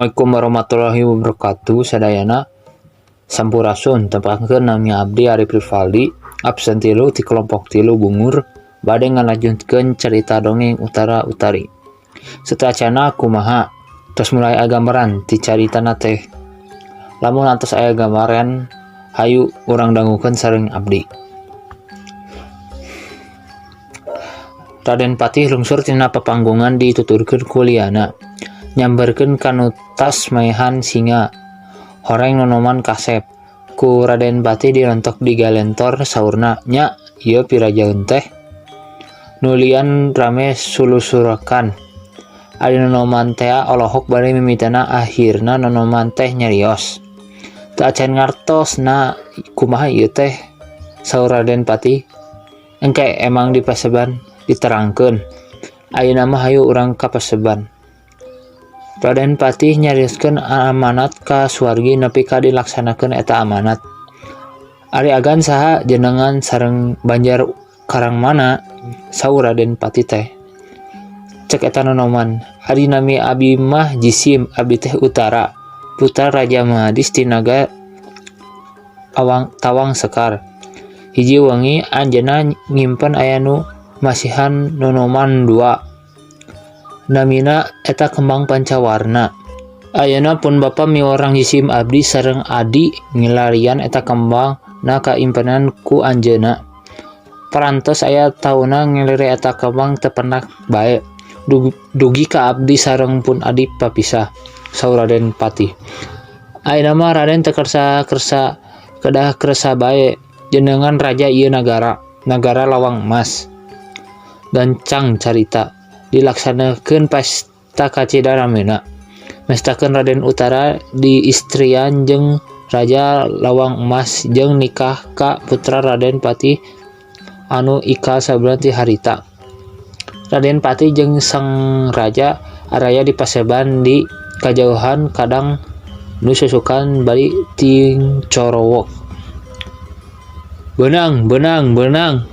Assalamualaikum warahmatullahi wabarakatuh sadayana. Sampurasun, tepangkeun nami abdi Arif Rivaldi, absen 3 ti kelompok 3 Bungur, bade ngalanjutkeun carita dongeng Utara Utari. Sateuacanna kumaha? Tos mulai aya gambaran ti caritana teh. Lamun atos aya gambaran, hayu urang dangukeun sareng abdi. Raden Patih lungsur tina papanggongan dituturkeun ku liana. Nyamberkeun ka nu tas maehan singa. Horeng nonoman kasep. Ku Raden Patih dirontok digalentor saurna, "Nya, ieu pirajaeun teh." Nu lian rame sulusurakan. Ari nonoman tea olohok bari mimitina ahirna nonoman teh nyarios. "Teu acan ngartos na kumaha ieu teh," saur Raden Patih. "Engke emang di paseban diterangkeun. Ayeuna mah hayu urang ka paseban." Raden Patih nyarioskeun amanat ka Suwargi nepi ka dilaksanakeun eta amanat. "Ari agan saha jenengan sareng banjar karang mana?" saur Raden Patih teh. Cek eta nonoman, "Ari nami abi mah Jisim, abi teh Utara, putra Raja Mahadis ti Naga Awang Tawang Sekar. Hiji wengi anjeunna ngimpen aya nu masihan nonoman dua. Namina eta kembang pancawarna. Ayeuna pun bapa miwarang Jisim abdi sareng adi ngilarian eta kembang na kaimpenan ku anjeunna. Parantos aya taunna ngelere eta kembang teu pendak bae. Dugi ka abdi sareng pun adi papisah," saur Raden Patih. "Ayeuna mah Raden teu kersa-kersa kedah kersa bae jenengan raja ieu nagara, nagara Lawang Emas." Gancang carita dilaksanakeun pesta kacida ramena. Mestakeun Raden Utara diistrian jeung Raja Lawang Emas jeung nikah ka putra Raden Patih anu ikal sabulan ti harita. Raden Patih jeung sang raja araya di paseban di kajauhan kadang nu susukan bari tingcorowok. Beunang, beunang, beunang.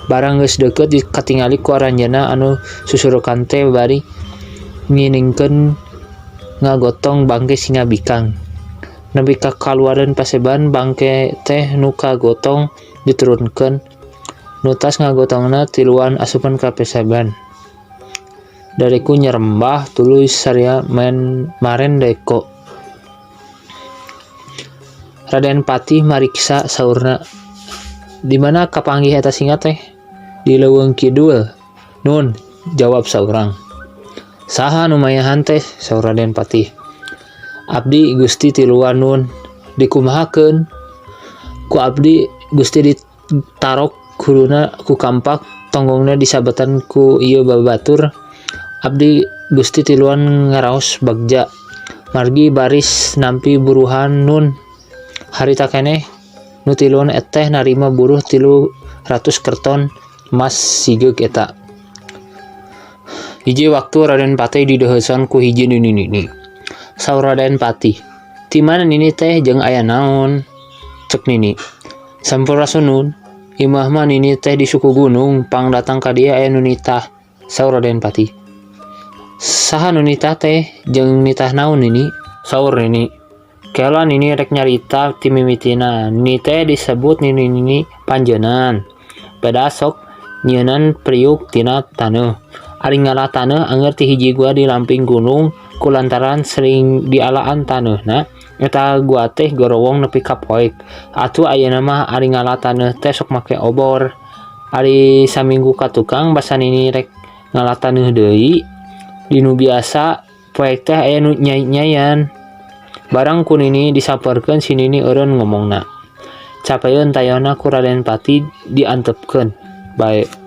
Barang geus deukeut katingali ku aranjeunna anu susurukan teh bari nginingkeun ngagotong bangke singa bikang. Nepi ka kaluareun paseban bangke teh nu kagotong diturunkeun. Nu tas ngagotongna tiluan asupan ka paseban. Dareku nyerembah tuluy saria marendeko. Raden Patih mariksa saurna, "Di mana kapanggih eta singa teh?" "Di leuweung kidul, Nun," jawab saurang. "Saha nu mayahan teh?" saur Raden Patih. "Abdi Gusti tiluan Nun." "Dikumahakeun?" "Ku abdi Gusti ditarok huluna ku kampak, tonggongna disabetan ku ieu babatur. Abdi Gusti tiluan ngaraos bagja. Margi baris nampi buruhan Nun. Harita keneh nu tiluan eteh narima buruh 300 kerton emas sigeuk eta." Hiji waktu Raden Patih dideuheusan ku hiji nini-nini. Saur Raden Patih, "Ti mana nini teh jeung aya naon?" Cek nini, "Sampurasun Nun, imah mah nini teh di suku gunung, pang datang ka dieu aya nu nitah." Saur Raden Patih, "Saha nu nitah teh jeung nitah naon nini?" Saur nini, "Kela nini rek nyarita ti mimitina. Nini teh disebut nini-nini panjeunan. Beda sok nyieunan priuk tina taneuh. Ari ngala taneuh angeur ti hiji gua di lamping gunung kulantaran sering dialaan taneuhna eta gua teh gorowong nepi ka poek. Atuh ayeuna mah ari ngala taneuh teh sok make obor. Ari saminggu ka tukang basa nini rek ngala taneuh deui. Dinu biasa poek teh aya nu nyai-nyaian." Barang ku nini disamperkeun si nini eureun ngomongna. Capeun tayona ku Raden Patih diantepkeun bae.